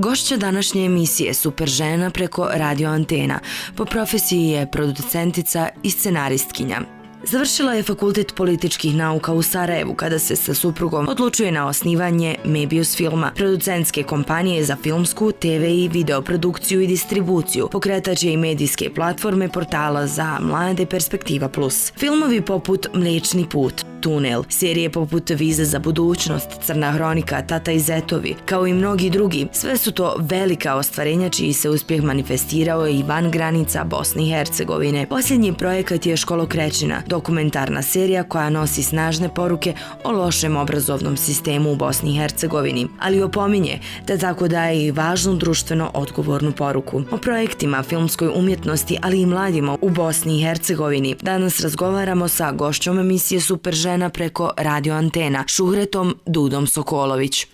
Gošća današnje emisije Super žena preko Radio Antena. Po profesiji je producentica i scenaristkinja. Završila je Fakultet političkih nauka u Sarajevu kada se sa suprugom odlučuje na osnivanje Mebius filma, producentske kompanije za filmsku, TV i videoprodukciju i distribuciju, pokretač je i medijske platforme portala za mlade Perspektiva Plus. Filmovi poput Mliječni put, Tunel, serije poput Viza za budućnost, Crna hronika, Tata i zetovi, kao i mnogi drugi, sve su to velika ostvarenja čiji se uspjeh manifestirao i van granica Bosne i Hercegovine. Posljednji projekat je Školokrećina, dokumentarna serija koja nosi snažne poruke o lošem obrazovnom sistemu u Bosni i Hercegovini, ali opominje da tako daje i važnu društveno odgovornu poruku. O projektima, filmskoj umjetnosti, ali i mladima u Bosni i Hercegovini danas razgovaramo sa gošćom emisije Super žena preko Radio Antena, Šuhretom Dudom Sokolović.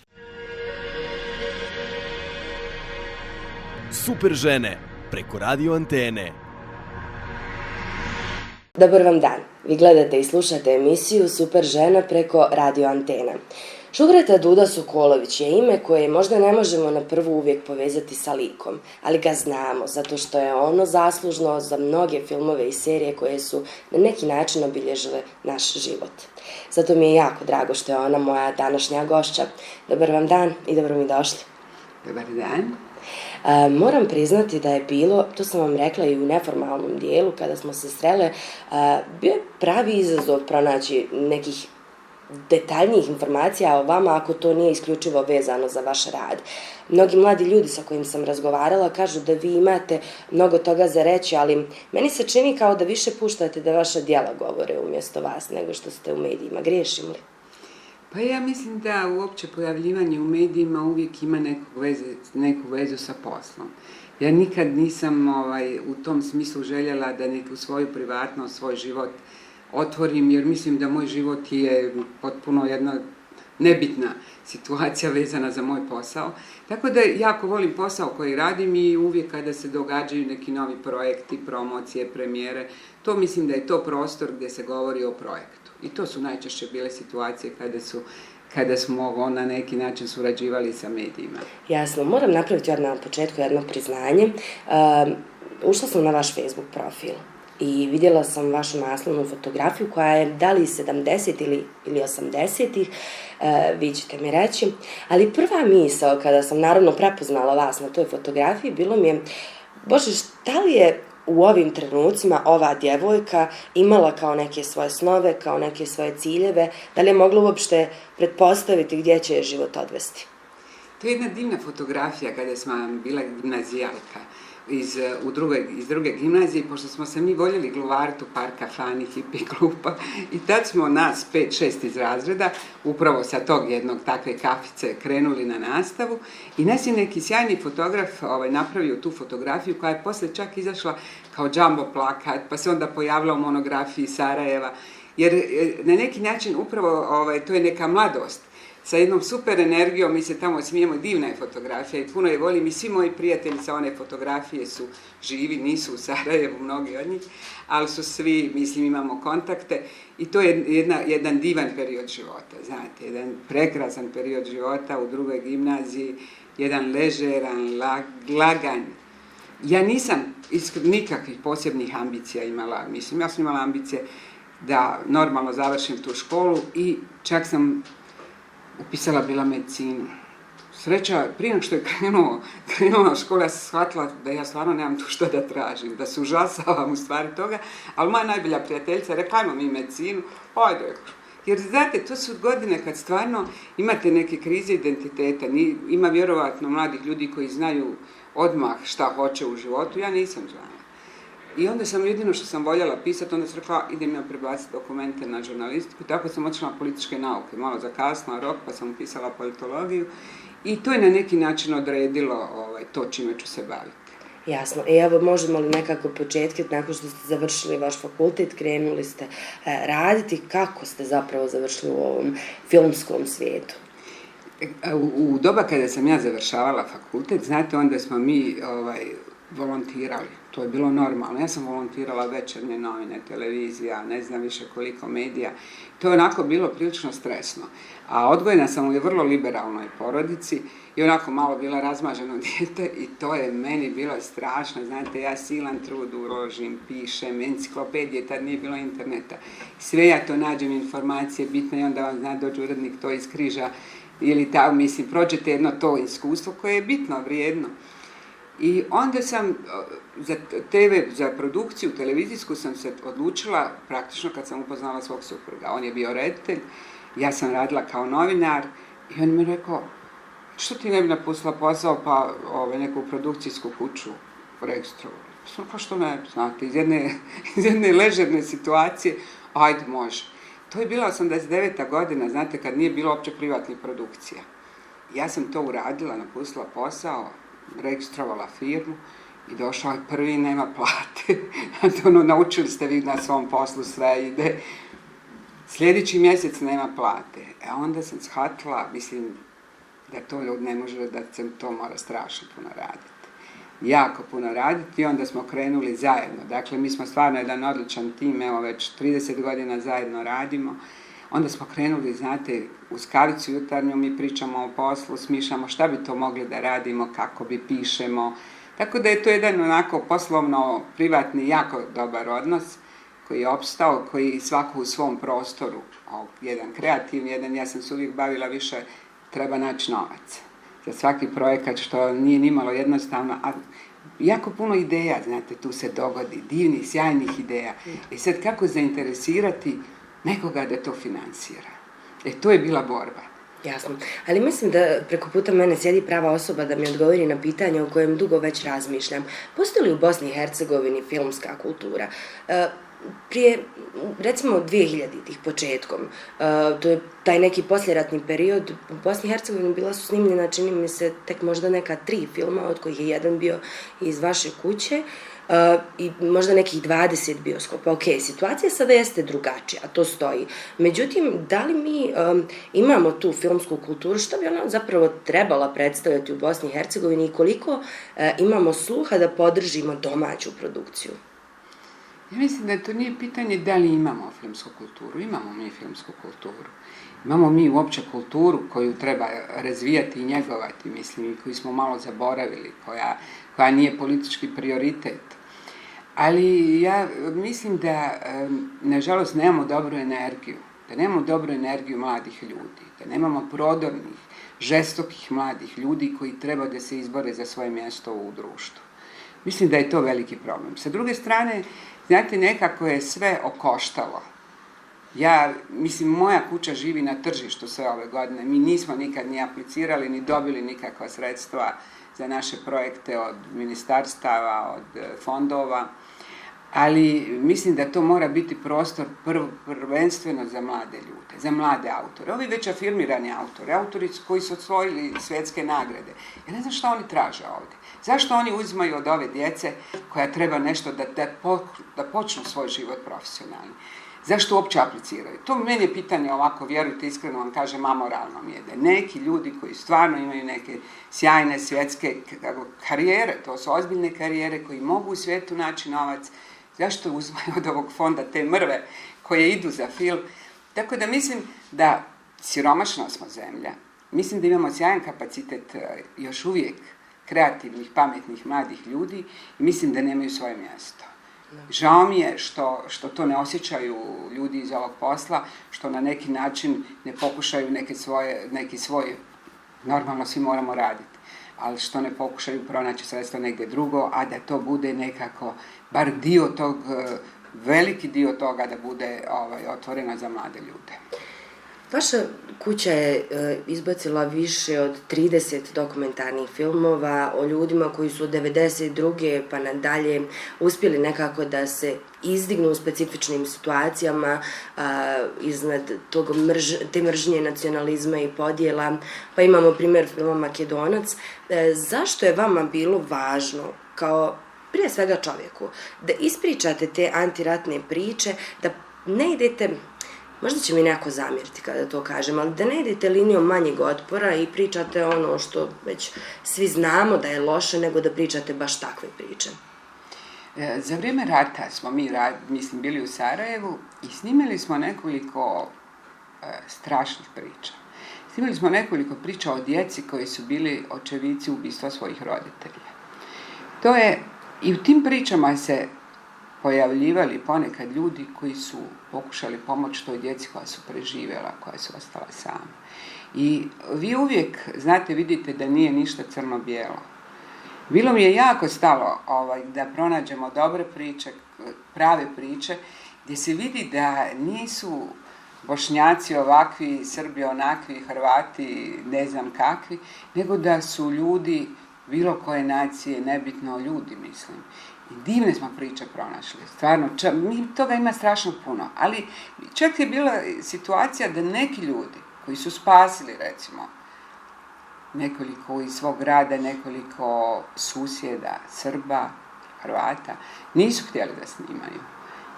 Super žene preko Radio Antene. Dobar vam dan. Vi gledate i slušate emisiju Super žena preko Radio Antena. Šuhreta Duda Sokolović je ime koje možda ne možemo na prvu uvijek povezati sa likom, ali ga znamo zato što je ono zaslužno za mnoge filmove i serije koje su na neki način obilježile naš život. Zato mi je jako drago što je ona moja današnja gošća. Dobar vam dan i dobro mi došli. Dobar dan. Moram priznati da je bilo, to sam vam rekla i u neformalnom dijelu kada smo se srele, bio je pravi izazov pronaći nekih detaljnijih informacija o vama ako to nije isključivo vezano za vaš rad. Mnogi mladi ljudi sa kojim sam razgovarala kažu da vi imate mnogo toga za reći, ali meni se čini kao da više puštate da vaša djela govore umjesto vas nego što ste u medijima. Griješim li? Pa ja mislim da uopće pojavljivanje u medijima uvijek ima neku vezu sa poslom. Ja nikad nisam u tom smislu željela da neku svoju privatnost, svoj život otvorim, jer mislim da moj život je potpuno jedna nebitna situacija vezana za moj posao. Tako da jako volim posao koji radim i uvijek kada se događaju neki novi projekti, promocije, premijere, to mislim da je to prostor gdje se govori o projektu. I to su najčešće bile situacije kada smo na neki način surađivali sa medijima. Jasno, moram napraviti odmah na početku jedno priznanje. Ušla sam na vaš Facebook profil i vidjela sam vašu naslovnu fotografiju koja je da li 70 ili 80-ih, vi ćete mi reći. Ali prva misao kada sam naravno prepoznala vas na toj fotografiji bilo mi je, Bože, šta li je u ovim trenucima ova djevojka imala kao neke svoje snove, kao neke svoje ciljeve, da li je mogla uopšte pretpostaviti gdje će je život odvesti? To je jedna divna fotografija kada sam bila gimnazijalka iz druge gimnazije, pošto smo se mi voljeli gluvariti u par kafani, hipi klupa i tad smo nas 5-6 iz razreda upravo sa tog jednog takve kafice krenuli na nastavu i nas je neki sjajni fotograf napravio tu fotografiju koja je poslije čak izašla kao jumbo plakat, pa se onda pojavila u monografiji Sarajeva, jer na neki način upravo to je neka mladost. Sa jednom super energijom, mi se tamo smijemo, divna je fotografija i puno je volim i svi moji prijatelji sa one fotografije su živi, nisu u Sarajevu, mnogi od njih, ali su svi, mislim, imamo kontakte i to je jedan divan period života, znate, jedan prekrasan period života u drugoj gimnaziji, jedan ležeran, laganj. Ja nisam nikakvih posebnih ambicija imala, mislim, ja sam imala ambicije da normalno završim tu školu i čak sam upisala bila medicinu. Sreća, prije nego što je krenula škola, ja sam shvatila da ja stvarno nemam tu što da tražim, da se užasavam u stvari toga, ali moja najbolja prijateljica rekla, ajmo mi medicinu, ajde. Jer znate, to su godine kad stvarno imate neke krize identiteta, ima vjerovatno mladih ljudi koji znaju odmah šta hoće u životu, ja nisam znala. I onda sam jedino što sam voljela pisati, onda sam rekla idem ja prebaciti dokumente na žurnalistiku, tako sam otišla na političke nauke, malo zakasnila rok pa sam upisala politologiju i to je na neki način odredilo to čime ću se baviti. Jasno. I evo, možemo li nekako početke, nakon što ste završili vaš fakultet, krenuli ste raditi, kako ste zapravo završili u ovom filmskom svijetu? U doba kada sam ja završavala fakultet, znate, onda smo mi volontirali. To je bilo normalno. Ja sam volontirala večernje novine, televizija, ne znam više koliko medija. To je onako bilo prilično stresno. A odgojena sam u vrlo liberalnoj porodici i onako malo bila razmaženo dijete i to je meni bilo strašno. Znate, ja silan trud uložim, pišem, enciklopedije, tad nije bilo interneta. Sve ja to nađem informacije bitne i onda vam dođe urednik to iskriža ili tako, mislim, prođete jedno to iskustvo koje je bitno, vrijedno. I onda sam za produkciju televizijsku sam se odlučila praktično kad sam upoznala svog supruga. On je bio reditelj, ja sam radila kao novinar i on mi rekao, što ti ne bi napustila posao pa neku produkcijsku kuću registrovali? Pa što ne, znate, iz jedne ležerne situacije, ajde može. To je bila 89. godina, znate, kad nije bilo uopće privatnih produkcija. Ja sam to uradila, napustila posao, registrovala firmu i došao je prvi, nema plate. Naučili ste vi na svom poslu, sve ide. Sljedeći mjesec nema plate. Onda sam shvatila, mislim, da to ne može, da se to mora strašno puno raditi. Jako puno raditi i onda smo krenuli zajedno. Dakle, mi smo stvarno jedan odličan tim, evo već 30 godina zajedno radimo. Onda smo krenuli, znate, u Skalicu jutarnju mi pričamo o poslu, smišljamo šta bi to mogli da radimo, kako bi pišemo. Tako da je to jedan onako poslovno, privatni, jako dobar odnos koji je opstao, koji svako u svom prostoru, jedan kreativni, jedan, ja sam se uvijek bavila više, treba naći novac za svaki projekat, što nije nimalo jednostavno, a jako puno ideja, znate, tu se dogodi, divnih, sjajnih ideja. I sad kako zainteresirati nekoga da to finansira? To je bila borba. Jasno. Ali mislim da preko puta mene sjedi prava osoba da mi odgovori na pitanje o kojem dugo već razmišljam. Postoji li u Bosni i Hercegovini filmska kultura? Prije, recimo 2000-ih početkom, to je taj neki posljeratni period, u Bosni i Hercegovini bila su snimljena, čini mi se, tek možda neka 3 filma, od kojih je jedan bio iz vaše kuće, i možda nekih 20 bioskopa. Ok, situacija sada jeste drugačija, to stoji. Međutim, da li mi imamo tu filmsku kulturu, što bi ona zapravo trebala predstavljati u Bosni i Hercegovini i koliko imamo sluha da podržimo domaću produkciju? Ja mislim da to nije pitanje da li imamo filmsku kulturu. Imamo mi filmsku kulturu. Imamo mi uopće kulturu koju treba razvijati i njegovati, mislim, i koju smo malo zaboravili, koja nije politički prioritet. Ali ja mislim da, nažalost, nemamo dobru energiju. Da nemamo dobru energiju mladih ljudi. Da nemamo prodornih, žestokih mladih ljudi koji treba da se izbore za svoje mjesto u društvu. Mislim da je to veliki problem. Sa druge strane, znate, nekako je sve okoštalo. Mislim, moja kuća živi na tržištu sve ove godine. Mi nismo nikad ni aplicirali, ni dobili nikakva sredstva za naše projekte od ministarstava, od fondova. Ali mislim da to mora biti prostor prvenstveno za mlade ljude, za mlade autore. Ovi već afirmirani autori koji su osvojili svjetske nagrade. Ja ne znam šta oni traže ovdje. Zašto oni uzimaju od ove djece koja treba nešto da počnu svoj život profesionalni? Zašto uopće apliciraju? To meni je pitanje ovako, vjerujte, iskreno vam kažem, amoralno mi je da neki ljudi koji stvarno imaju neke sjajne svjetske karijere, to su ozbiljne karijere koji mogu u svijetu naći novac, zašto uzmaju od ovog fonda te mrve koje idu za film? Tako da mislim da siromašna smo zemlja, mislim da imamo sjajan kapacitet još uvijek kreativnih, pametnih, mladih ljudi i mislim da nemaju svoje mjesto. Žao mi je što to ne osjećaju ljudi iz ovog posla, što na neki način ne pokušaju neki svoj, normalno svi moramo raditi, ali što ne pokušaju pronaći sredstva negdje drugo, a da to bude nekako, bar dio tog, veliki dio toga da bude otvoreno za mlade ljude. Vaša kuća je izbacila više od 30 dokumentarnih filmova o ljudima koji su od 92. pa nadalje uspjeli nekako da se izdignu u specifičnim situacijama iznad te mržnje, nacionalizma i podjela. Pa imamo primjer filma Makedonac. Zašto je vama bilo važno, kao prije svega čovjeku, da ispričate te antiratne priče, da ne idete... Možda će mi neko zamjeriti kada to kažem, ali da ne idete linijom manjeg otpora i pričate ono što već svi znamo da je loše, nego da pričate baš takve priče. Za vrijeme rata smo bili u Sarajevu i snimili smo nekoliko strašnih priča. Snimili smo nekoliko priča o djeci koji su bili očevici ubistva svojih roditelja. I u tim pričama se pojavljivali ponekad ljudi koji su pokušali pomoći toj djeci koja su preživjela, koja su ostala sama. I vi uvijek vidite da nije ništa crno-bijelo. Bilo mi je jako stalo da pronađemo dobre priče, prave priče, gdje se vidi da nisu Bošnjaci ovakvi, Srbi onakvi, Hrvati ne znam kakvi, nego da su ljudi bilo koje nacije, nebitno ljudi, mislim. I divne smo priče pronašli, stvarno, toga ima strašno puno, ali čak je bila situacija da neki ljudi koji su spasili, recimo, nekoliko iz svog grada, nekoliko susjeda, Srba, Hrvata, nisu htjeli da snimaju.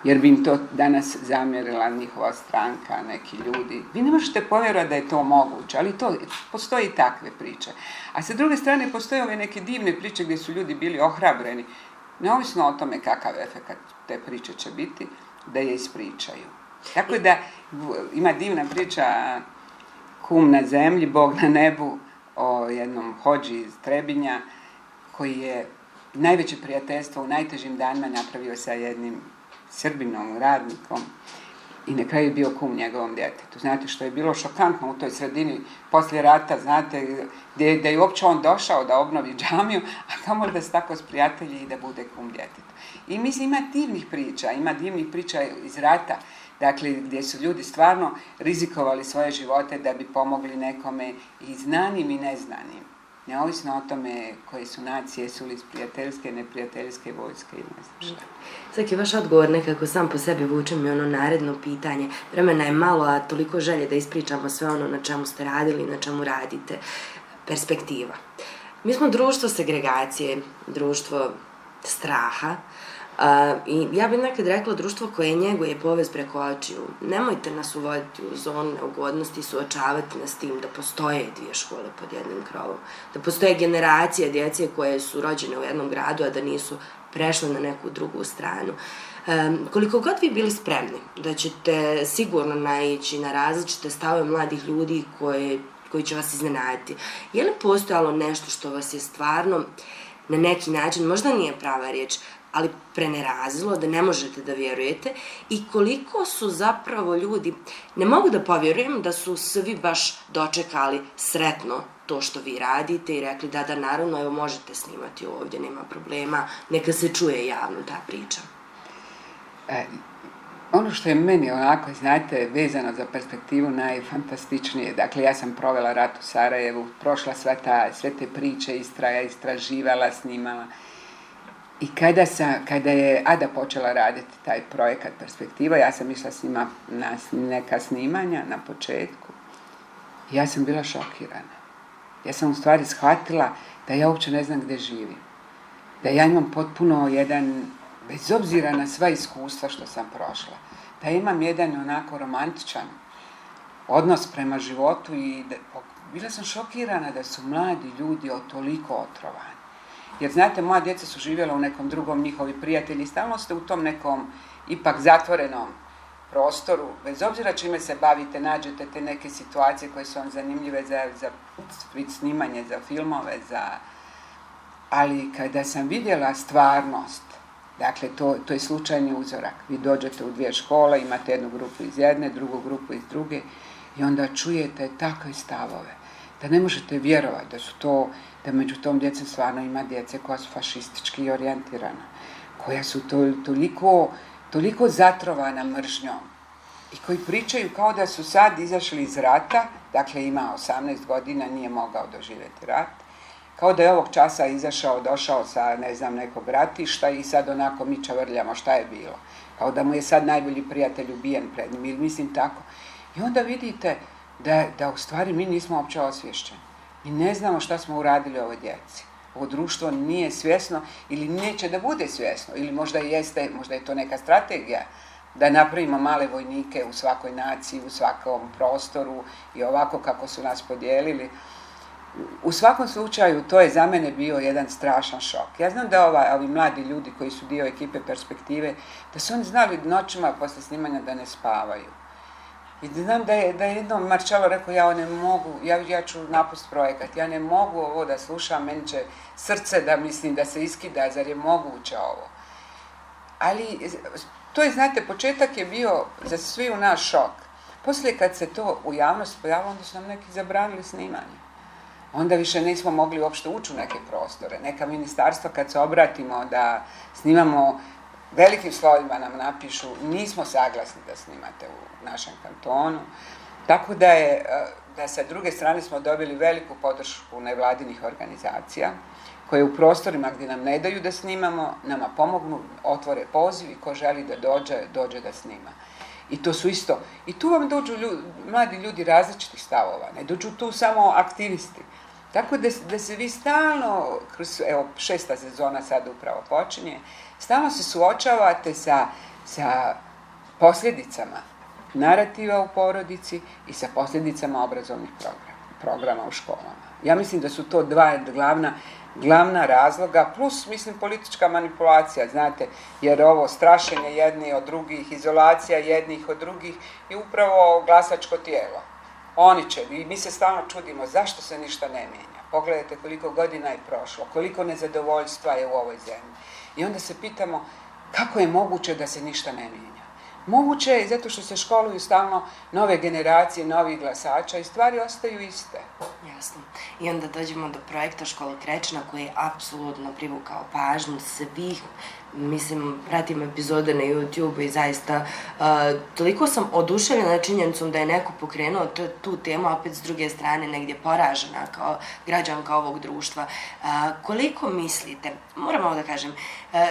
Jer bi im to danas zamjerila njihova stranka, neki ljudi. Vi ne možete povjerovati da je to moguće, ali postoji i takve priče. A sa druge strane postoje ove neke divne priče gdje su ljudi bili ohrabreni, neovisno o tome kakav efekt te priče će biti, da je ispričaju. Tako da ima divna priča Kum na zemlji, Bog na nebu, o jednom hodži iz Trebinja koji je najveće prijateljstvo u najtežim danima napravio sa jednim Srbinom, radnikom, i na kraju je bio kum njegovom djetetu. Znate što je bilo šokantno u toj sredini poslije rata, znate, da je uopće on došao da obnovi džamiju, a kamoli da se tako sprijatelji i da bude kum djetetu. I mislim, ima divnih priča iz rata, dakle, gdje su ljudi stvarno rizikovali svoje živote da bi pomogli nekome, i znanim i neznanim. Neovisno o tome koje su nacije, su li prijateljske, neprijateljske vojske i ne znam šta. Svaki vaš odgovor nekako sam po sebi vuče mi ono naredno pitanje. Vremena je malo, a toliko želje da ispričamo sve ono na čemu ste radili, na čemu radite. Perspektiva. Mi smo društvo segregacije, društvo straha, i ja bih nekad rekla društvo koje njeguje povijest preko očiju. Nemojte nas uvoditi u zonu neugodnosti i suočavati nas s tim da postoje dvije škole pod jednim krovom. Da postoje generacije djece koje su rođene u jednom gradu, a da nisu prešle na neku drugu stranu. Koliko god vi bili spremni da ćete sigurno naići na različite stavove mladih ljudi koji će vas iznenaditi, je li postojalo nešto što vas je stvarno na neki način, možda nije prava riječ, ali prenerazilo, da ne možete da vjerujete, i koliko su zapravo ljudi, ne mogu da povjerujem da su svi baš dočekali sretno to što vi radite i rekli da naravno, evo možete snimati ovdje, nema problema, neka se čuje javno ta priča. Ono što je meni onako, znate, vezano za perspektivu najfantastičnije, dakle ja sam provela rat u Sarajevu, prošla sve te priče, istraživala, snimala. I kada je Ada počela raditi taj projekat Perspektiva, ja sam išla s njima na neka snimanja na početku. Ja sam bila šokirana. Ja sam u stvari shvatila da ja uopće ne znam gdje živim. Da ja imam potpuno jedan, bez obzira na sva iskustva što sam prošla, da imam jedan onako romantičan odnos prema životu i bila sam šokirana da su mladi ljudi toliko otrovani. Jer znate, moja djeca su živjela u nekom drugom, njihovi prijatelji, stalno ste u tom nekom ipak zatvorenom prostoru, bez obzira čime se bavite, nađete te neke situacije koje su vam zanimljive za snimanje, za filmove, ali kada sam vidjela stvarnost, dakle to je slučajni uzorak, vi dođete u dvije škole, imate jednu grupu iz jedne, drugu grupu iz druge i onda čujete takve stavove, da ne možete vjerovati da među tom djecom stvarno ima djece koja su fašistički orijentirana, koja su toliko zatrovana mržnjom i koji pričaju kao da su sad izašli iz rata, dakle ima 18 godina, nije mogao doživjeti rat, kao da je ovog časa došao sa nekog ratišta i sad onako mi čavrljamo šta je bilo, kao da mu je sad najbolji prijatelj ubijen pred njim, ili mislim tako. I onda vidite da u stvari mi nismo uopće osvješćeni. Mi ne znamo šta smo uradili ovoj djeci. Ovo društvo nije svjesno ili neće da bude svjesno, ili možda je to neka strategija da napravimo male vojnike u svakoj naciji, u svakom prostoru i ovako kako su nas podijelili. u svakom slučaju to je za mene bio jedan strašan šok. Ja znam da ovi mladi ljudi koji su dio ekipe Perspektive, da su oni znali noćima posle snimanja da ne spavaju. I znam da je jednom Marcello rekao, ja ne mogu, ja ću napust projekat, ja ne mogu ovo da slušam, meni će srce da mislim da se iskida, zar je moguće ovo. Ali to je, znate, početak je bio za svi u nas šok. Poslije kad se to u javnosti pojavilo, onda su nam neki zabranili snimanje. Onda više nismo mogli uopšte ući u neke prostore. Neka ministarstva kad se obratimo da snimamo, velikim slovima nam napišu, nismo saglasni da snimate u našem kantonu. Tako da sa druge strane smo dobili veliku podršku nevladinih organizacija, koje u prostorima gdje nam ne daju da snimamo, nama pomognu, otvore poziv i ko želi da dođe da snima. I to su isto, i tu vam dođu mladi ljudi različitih stavova, ne dođu tu samo aktivisti. Tako da se vi stalno, evo 6. sezona sad upravo počinje, stalno se suočavate sa posljedicama narativa u porodici i sa posljedicama obrazovnih programa u školama. Ja mislim da su to dva glavna razloga, plus, mislim, politička manipulacija, znate, jer ovo strašenje jedni od drugih, izolacija jednih od drugih i upravo glasačko tijelo. Oni će, i mi se stalno čudimo zašto se ništa ne mijenja. Pogledajte koliko godina je prošlo, koliko nezadovoljstva je u ovoj zemlji. I onda se pitamo kako je moguće da se ništa ne mijenja. Moguće je zato što se školuju stalno nove generacije, novih glasača i stvari ostaju iste. Jasno. I onda dođemo do projekta Škola Krečna koji je apsolutno privukao pažnju svih. Mislim, pratim epizode na YouTube i zaista toliko sam oduševljena činjenicom da je neko pokrenuo tu temu, a opet s druge strane negdje poražena kao građanka ovog društva. Koliko mislite, moram ovo da kažem,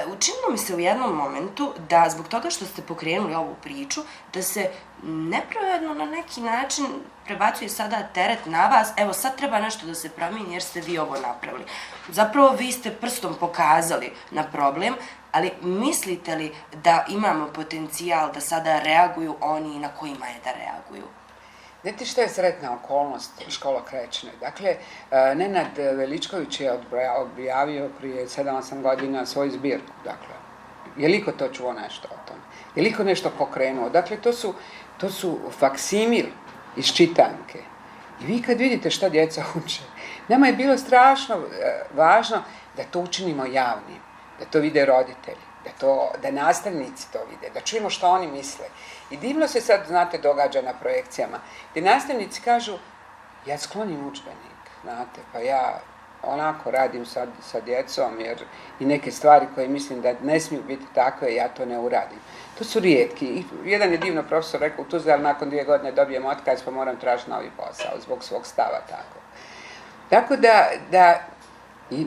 učinilo mi se u jednom momentu da zbog toga što ste pokrenuli ovu priču, da se nepravedno na neki način prebacuje sada teret na vas, evo sad treba nešto da se promijeni jer ste vi ovo napravili. Zapravo vi ste prstom pokazali na problem, ali mislite li da imamo potencijal da sada reaguju oni na kojima je da reaguju? Znate što je sretna okolnost Škola Krečne? Dakle, Nenad Veličković je objavio prije 7-8 godina svoju zbirku. Dakle, je li ko to čuo nešto o tome? Je li ko nešto pokrenuo? Dakle, to su faksimil iz čitanke. I vi kad vidite šta djeca uče, nama je bilo strašno važno da to učinimo javnim, da to vide roditelji, da nastavnici to vide, da čujemo što oni misle. I divno se sad, znate, događa na projekcijama, gdje nastavnici kažu, ja sklonim udžbenik, znate, pa ja onako radim sad sa djecom, jer i neke stvari koje mislim da ne smiju biti takve, ja to ne uradim. To su rijetki. I jedan je divno profesor rekao, u Tuzli, ali nakon 2 godine dobijem otkaz, pa moram tražiti novi posao, zbog svog stava tako. Tako da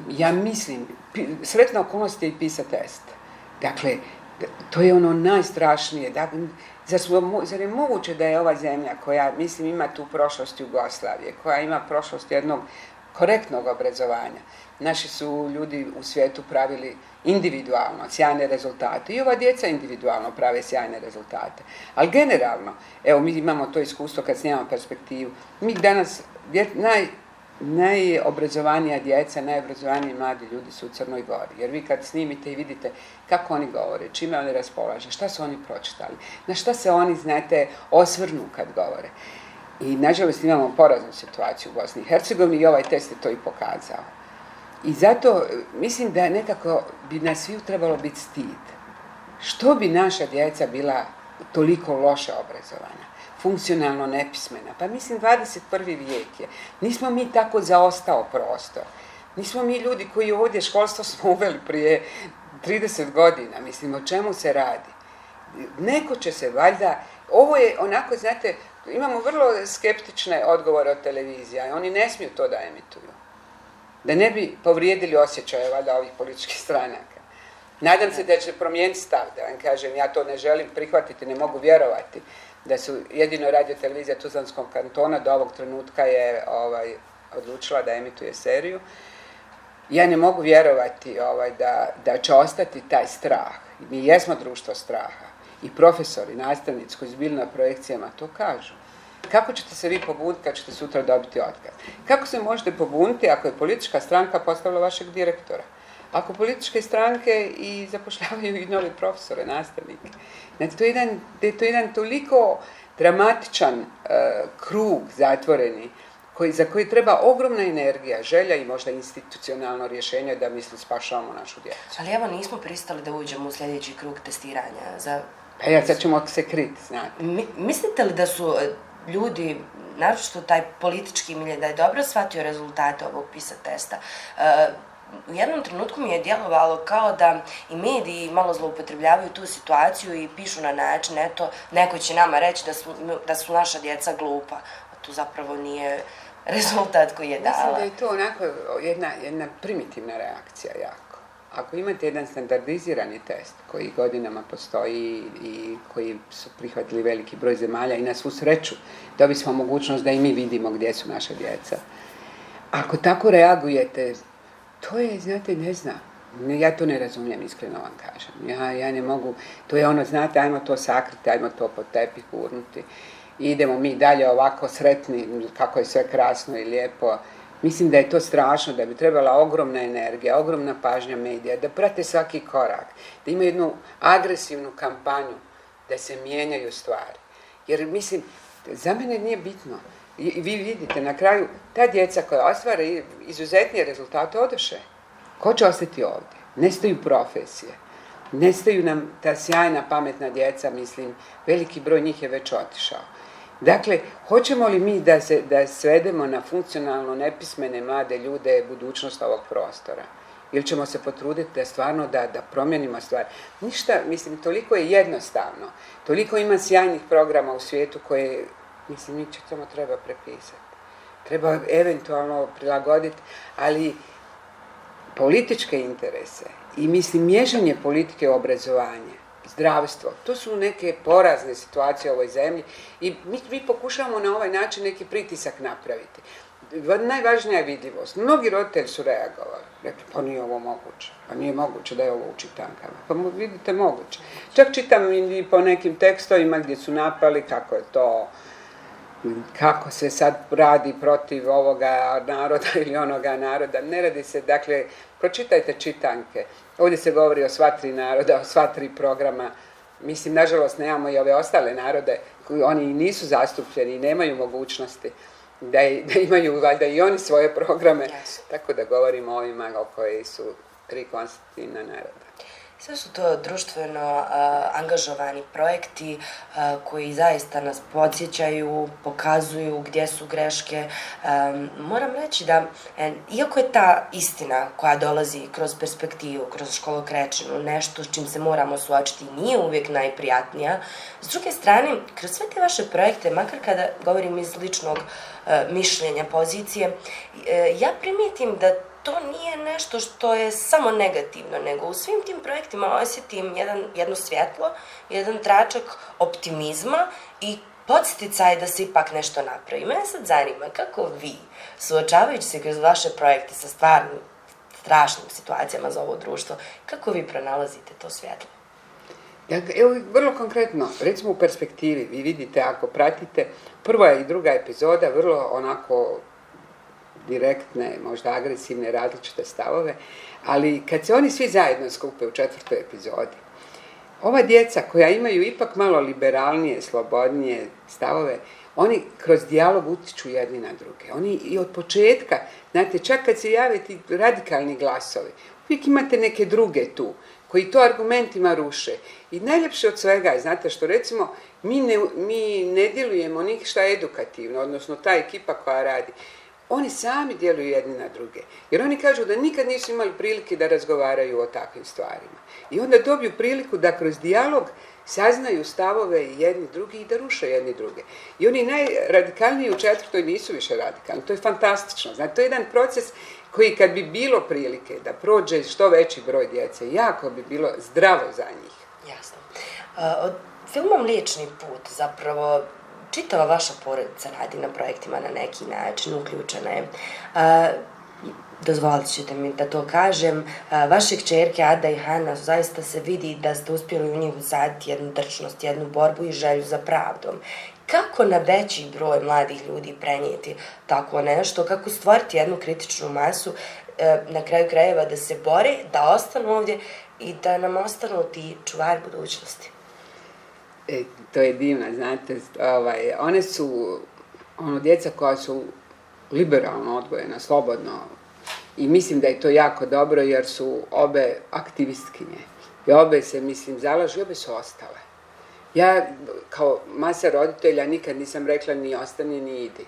ja mislim, sretna okolnost je i PISA test. Dakle, to je ono najstrašnije. Dakle, zar je moguće da je ova zemlja koja, mislim, ima tu prošlost Jugoslavije, koja ima prošlost jednog korektnog obrazovanja. Naši su ljudi u svijetu pravili individualno sjajne rezultate i ova djeca individualno prave sjajne rezultate. Ali generalno, evo mi imamo to iskustvo kad snimamo Perspektivu, mi danas najobrazovanija djeca, najobrazovaniji mladi ljudi su u Crnoj Gori. Jer vi kad snimite i vidite kako oni govore, čime oni raspolaže, šta su oni pročitali, na šta se oni, znate, osvrnu kad govore. I nažalost imamo poraznu situaciju u Bosni i Hercegovini i ovaj test je to i pokazao. I zato mislim da nekako bi nas sviju trebalo biti stid. Što bi naša djeca bila toliko loše obrazovana, funkcionalno nepismena? Pa mislim 21. vijek je. Nismo mi tako zaostao prostor. Nismo mi ljudi koji ovdje školstvo smo uveli prije 30 godina. Mislim, o čemu se radi? Neko će se valjda, ovo je onako, znate, imamo vrlo skeptične odgovore od televizija. Oni ne smiju to da emituju. Da ne bi povrijedili osjećaje valjda ovih političkih stranaka. Nadam se da će promijeniti stav, da vam kažem, ja to ne želim prihvatiti, ne mogu vjerovati da su jedino radiotelevizija Tuzlanskog kantona do ovog trenutka je odlučila da emituje seriju. Ja ne mogu vjerovati da će ostati taj strah. Mi jesmo društvo straha. I profesori, nastavnici koji su bili na projekcijama to kažu. Kako ćete se vi pobuniti kad ćete sutra dobiti otkaz? Kako se možete pobuniti ako je politička stranka postavila vašeg direktora? Ako političke stranke i zapošljavaju i nove profesore, nastavnike. Znači, to je jedan toliko dramatičan krug zatvoreni, za koji treba ogromna energija, želja i možda institucionalno rješenje da spašavamo našu djecu. Ali evo, nismo pristali da uđemo u sljedeći krug testiranja. Pa sad ćemo se kriti, znate. Mislite li da su ljudi, naročito taj politički milje, da je dobro shvatio rezultate ovog PISA testa? U jednom trenutku mi je djelovalo kao da i mediji malo zloupotrebljavaju tu situaciju i pišu na način, eto, neko će nama reći da su naša djeca glupa. A to zapravo nije rezultat koji je dala. Mislim da je to onako jedna primitivna reakcija jako. Ako imate jedan standardizirani test koji godinama postoji i koji su prihvatili veliki broj zemalja i na svu sreću dobili smo mogućnost da i mi vidimo gdje su naša djeca. Ako tako reagujete, to je, znate, ne znam. Ja to ne razumijem, iskreno vam kažem. Ja ne mogu, to je ono, znate, ajmo to sakriti, ajmo to pod tepih gurnuti. Idemo mi dalje ovako sretni, kako je sve krasno i lijepo. Mislim da je to strašno, da bi trebala ogromna energija, ogromna pažnja medija, da prate svaki korak, da imaju jednu agresivnu kampanju, da se mijenjaju stvari. Jer, mislim, za mene nije bitno. I vi vidite, na kraju, ta djeca koja ostvare izuzetnije rezultate odoše. Ko će ostati ovdje? Nestaju profesije. Nestaju nam ta sjajna, pametna djeca, mislim, veliki broj njih je već otišao. Dakle, hoćemo li mi da svedemo na funkcionalno nepismene mlade ljude budućnost ovog prostora? Ili ćemo se potruditi da stvarno da promijenimo stvari? Ništa, mislim, toliko je jednostavno. Toliko ima sjajnih programa u svijetu koje, mislim, njih samo treba prepisati. Treba eventualno prilagoditi, ali političke interese i, mislim, miješanje politike u obrazovanje, zdravstvo, to su neke porazne situacije u ovoj zemlji i mi pokušavamo na ovaj način neki pritisak napraviti. Najvažnija je vidljivost. Mnogi roditelji su reagovali. Rekli, pa nije ovo moguće. Pa nije moguće da je ovo u čitankama. Pa vidite, moguće. Čak čitam i po nekim tekstovima gdje su napali kako se sad radi protiv ovoga naroda ili onoga naroda. Ne radi se, dakle, pročitajte čitanke. Ovdje se govori o sva tri naroda, o sva tri programa. Mislim, nažalost, nemamo i ove ostale narode koji oni nisu zastupljeni i nemaju mogućnosti da imaju valjda i oni svoje programe. Yes. Tako da govorimo o ovima koji su tri konstitutivna naroda. Sve su to društveno angažovani projekti koji zaista nas podsjećaju, pokazuju gdje su greške. Moram reći da, iako je ta istina koja dolazi kroz perspektivu, kroz školokraćenu, nešto s čim se moramo suočiti, nije uvijek najprijatnija, s druge strane, kroz sve te vaše projekte, makar kada govorim iz ličnog mišljenja, pozicije, ja primijetim da to nije nešto što je samo negativno, nego u svim tim projektima osjetim jedno svjetlo, jedan tračak optimizma i podsticaj da se ipak nešto napravi. Mene sad zanima kako vi, suočavajući se kroz vaše projekte sa stvarnim, strašnim situacijama za ovo društvo, kako vi pronalazite to svjetlo? Evo, vrlo konkretno, recimo u perspektivi, vi vidite, ako pratite, prva i druga epizoda vrlo onako direktne, možda agresivne, različite stavove, ali kad se oni svi zajedno skupe u 4. epizodi, ova djeca koja imaju ipak malo liberalnije, slobodnije stavove, oni kroz dijalog utiču jedni na druge. Oni i od početka, znate, čak kad se jave ti radikalni glasovi, uvijek imate neke druge tu, koji to argumentima ruše. I najljepše od svega je, znate što, recimo, mi ne djelujemo ništa edukativno, odnosno ta ekipa koja radi, oni sami djeluju jedni na druge. Jer oni kažu da nikad nisu imali prilike da razgovaraju o takvim stvarima. I onda dobiju priliku da kroz dijalog saznaju stavove jedni drugi i da ruše jedni druge. I oni najradikalniji u 4. nisu više radikalni. To je fantastično. Znači, to je jedan proces koji kad bi bilo prilike da prođe što veći broj djece, jako bi bilo zdravo za njih. Jasno. Filmom Mliječni put zapravo čitava vaša porodica radi na projektima na neki način, uključena je. Dozvolit ćete mi da to kažem, vaše kćerke Ada i Hana, zaista se vidi da ste uspjeli u njih usaditi jednu drčnost, jednu borbu i želju za pravdom. Kako na veći broj mladih ljudi prenijeti tako nešto, kako stvoriti jednu kritičnu masu, na kraju krajeva da se bore, da ostanu ovdje i da nam ostanu ti čuvari budućnosti? To je divno, znate, one su djeca koja su liberalno odgojena, slobodno, i mislim da je to jako dobro jer su obe aktivistkinje i obe se, mislim, zalažu i obe su ostale. Ja, kao masa roditelja, nikad nisam rekla ni ostani ni idi.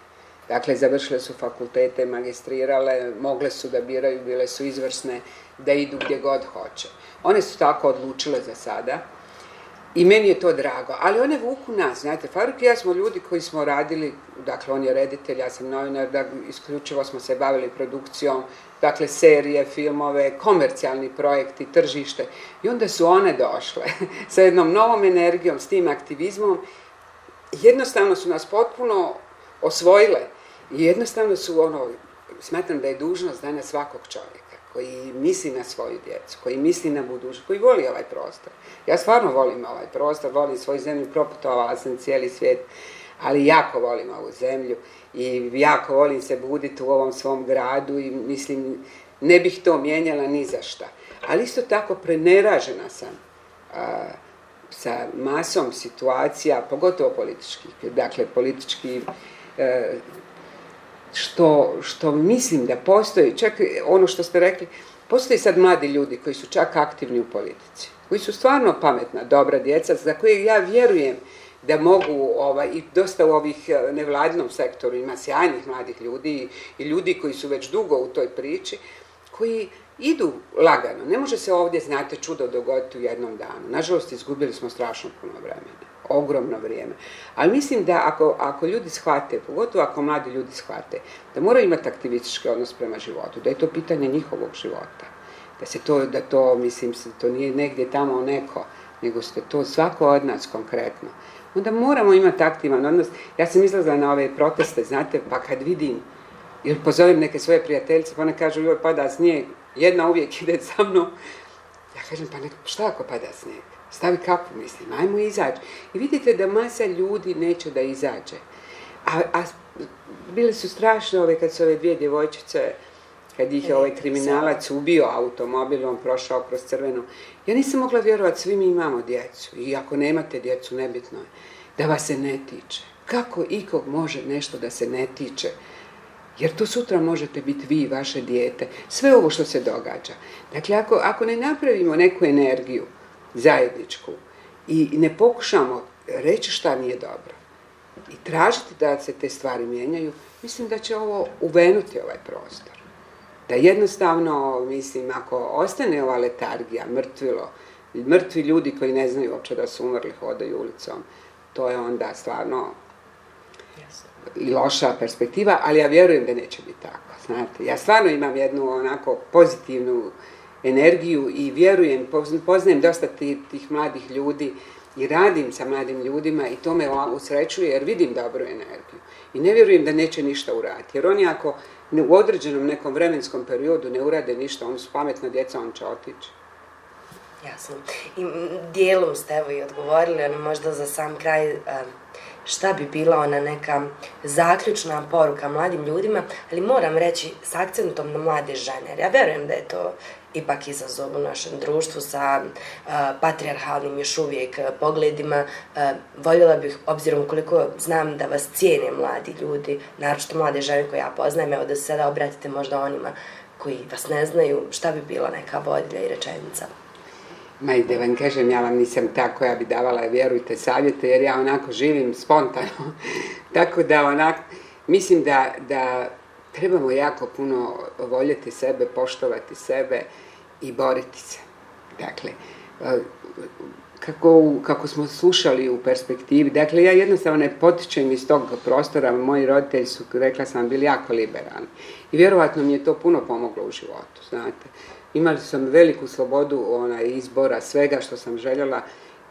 Dakle, završile su fakultete, magistrirale, mogle su da biraju, bile su izvrsne, da idu gdje god hoće. One su tako odlučile za sada i meni je to drago, ali one vuku nas, znate, Faruk i ja smo ljudi koji smo radili, dakle on je reditelj, ja sam novinar, da isključivo smo se bavili produkcijom, dakle serije, filmove, komercijalni projekti, tržište, i onda su one došle sa jednom novom energijom, s tim aktivizmom, jednostavno su nas potpuno osvojile i jednostavno su smatram da je dužnost danas svakog čovjeka koji misli na svoju djecu, koji misli na budućnost, koji voli ovaj prostor. Ja stvarno volim ovaj prostor, volim svoju zemlju, proputovala sam cijeli svijet, ali jako volim ovu zemlju i jako volim se buditi u ovom svom gradu i mislim, ne bih to mijenjala ni za šta. Ali isto tako preneražena sam sa masom situacija, pogotovo političkih, dakle politički, što mislim da postoji, čak ono što ste rekli, postoji sad mladi ljudi koji su čak aktivni u politici, koji su stvarno pametna, dobra djeca, za koje ja vjerujem da mogu, i dosta u ovih nevladinom sektoru ima sjajnih mladih ljudi i ljudi koji su već dugo u toj priči, koji idu lagano. Ne može se ovdje, znate, čudo dogoditi u jednom danu. Nažalost, izgubili smo strašno puno vremena, ogromno vrijeme. Ali mislim da ako ljudi shvate, pogotovo ako mladi ljudi shvate, da moraju imati aktivistički odnos prema životu, da je to pitanje njihovog života, da to, mislim, to nije negdje tamo neko, nego ste to svako od nas konkretno. Onda moramo imati aktivan odnos. Ja sam izlazila na ove proteste, znate, pa kad vidim, ili pozovem neke svoje prijateljice, pa one kažu, joj, pada snijeg, jedna uvijek ide za mnom. Ja kažem, pa šta ako pada snijeg? Stavi kapu, mislim, ajmo izaći. I vidite da masa ljudi neće da izađe. A bile su strašne kad su ove dvije djevojčice, kad ih je ovaj kriminalac ubio automobilom, prošao kroz crveno. Ja nisam mogla vjerovati, svi mi imamo djecu. I ako nemate djecu, nebitno je da vas se ne tiče. Kako ikog može nešto da se ne tiče? Jer to sutra možete biti vi, vaše dijete. Sve ovo što se događa. Dakle, ako ne napravimo neku energiju zajedničku i ne pokušamo reći šta nije dobro i tražiti da se te stvari mijenjaju, mislim da će ovo uvenuti ovaj prostor. Da jednostavno, mislim, ako ostane ova letargija, mrtvi ljudi koji ne znaju uopće da su umrli, hodaju ulicom, to je onda stvarno i loša perspektiva, ali ja vjerujem da neće biti tako, znate. Ja stvarno imam jednu onako pozitivnu energiju i vjerujem, poznajem dosta tih mladih ljudi i radim sa mladim ljudima i to me usrećuje jer vidim dobru energiju. I ne vjerujem da neće ništa uraditi, jer oni ako u određenom nekom vremenskom periodu ne urade ništa, oni su pametna djeca, on će otići. Jasno. I dijelom ste evo i odgovorili, ali možda za sam kraj, šta bi bila ona neka zaključna poruka mladim ljudima, ali moram reći s akcentom na mlade žene, jer ja vjerujem da je to ipak izazov u našem društvu sa patrijarhalnim još uvijek pogledima. Voljela bih, obzirom koliko znam da vas cijene mladi ljudi, naročito mlade žene koje ja poznajem, evo da se sada obratite možda onima koji vas ne znaju, šta bi bila neka vodilja i rečenica? Ma i da vam kažem, ja vam nisam ta koja bi davala, vjerujte, savjete, jer ja onako živim spontano. Tako da mislim da trebamo jako puno voljeti sebe, poštovati sebe i boriti se. Dakle, kako smo slušali u perspektivi, dakle ja jednostavno ne potičem iz tog prostora, moji roditelji su, rekla sam, bili jako liberalni. I vjerovatno mi je to puno pomoglo u životu, znate. Imali sam veliku slobodu izbora svega što sam željela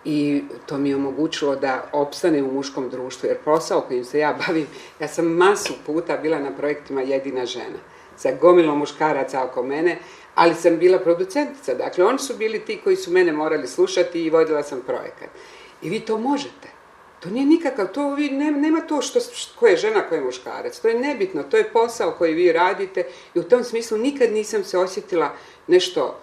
i to mi je omogućilo da opstanem u muškom društvu, jer posao kojim se ja bavim, ja sam masu puta bila na projektima jedina žena, sa gomilom muškaraca oko mene, ali sam bila producentica, dakle oni su bili ti koji su mene morali slušati i vodila sam projekat. I vi to možete. To nije nikakav, nema to ko je žena, ko je muškarac. To je nebitno, to je posao koji vi radite i u tom smislu nikad nisam se osjetila nešto,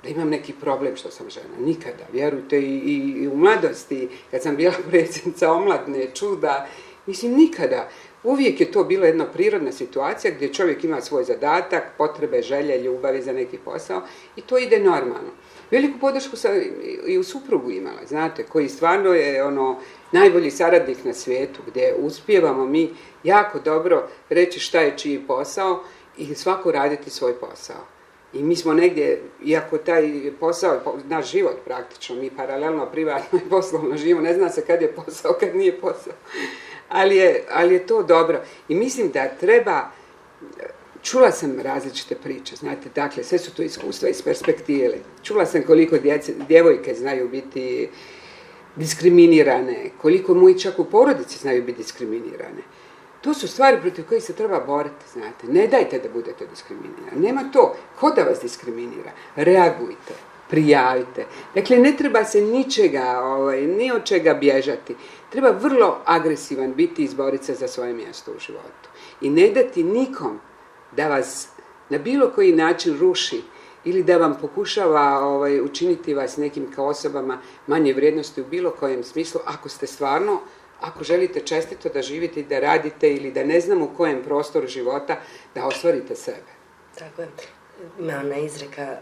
da imam neki problem što sam žena. Nikada, vjerujte, i u mladosti, kad sam bila predsjednica omladne, čuda, mislim, nikada. Uvijek je to bila jedna prirodna situacija gdje čovjek ima svoj zadatak, potrebe, želje, ljubavi za neki posao i to ide normalno. Veliku podršku sam i u suprugu imala, znate, koji stvarno je najbolji saradnik na svijetu, gdje uspijevamo mi jako dobro reći šta je čiji posao i svako raditi svoj posao. I mi smo negdje, iako taj posao, naš život praktično, mi paralelno privatno i poslovno živimo, ne zna se kad je posao, kad nije posao. Ali je to dobro. I mislim da treba, čula sam različite priče, znate, dakle, sve su to iskustva iz perspektive. Čula sam koliko djevojke znaju biti diskriminirane, koliko moji čak u porodici znaju biti diskriminirane. To su stvari protiv kojih se treba boriti, znate. Ne dajte da budete diskriminirani. Nema to. Ko da vas diskriminira? Reagujte, prijavite. Dakle, ne treba se ničega, ni od čega bježati. Treba vrlo agresivan biti i izboriti se za svoje mjesto u životu. I ne dati nikom da vas na bilo koji način ruši ili da vam pokušava učiniti vas nekim kao osobama manje vrijednosti u bilo kojem smislu, ako želite čestito da živite i da radite ili da ne znam u kojem prostoru života da ostvarite sebe. Tako je. Ima ona izreka,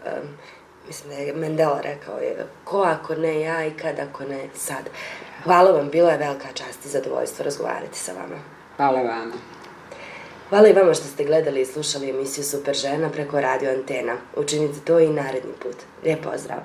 mislim da je Mandela rekao, ko ako ne ja i kad ako ne sad. Hvala vam, bilo je velika čast i zadovoljstvo razgovarati sa vama. Hvala vama. Hvala i vama što ste gledali i slušali emisiju Super žena preko Radio Antena. Učinite to i naredni put. Lijep pozdrav!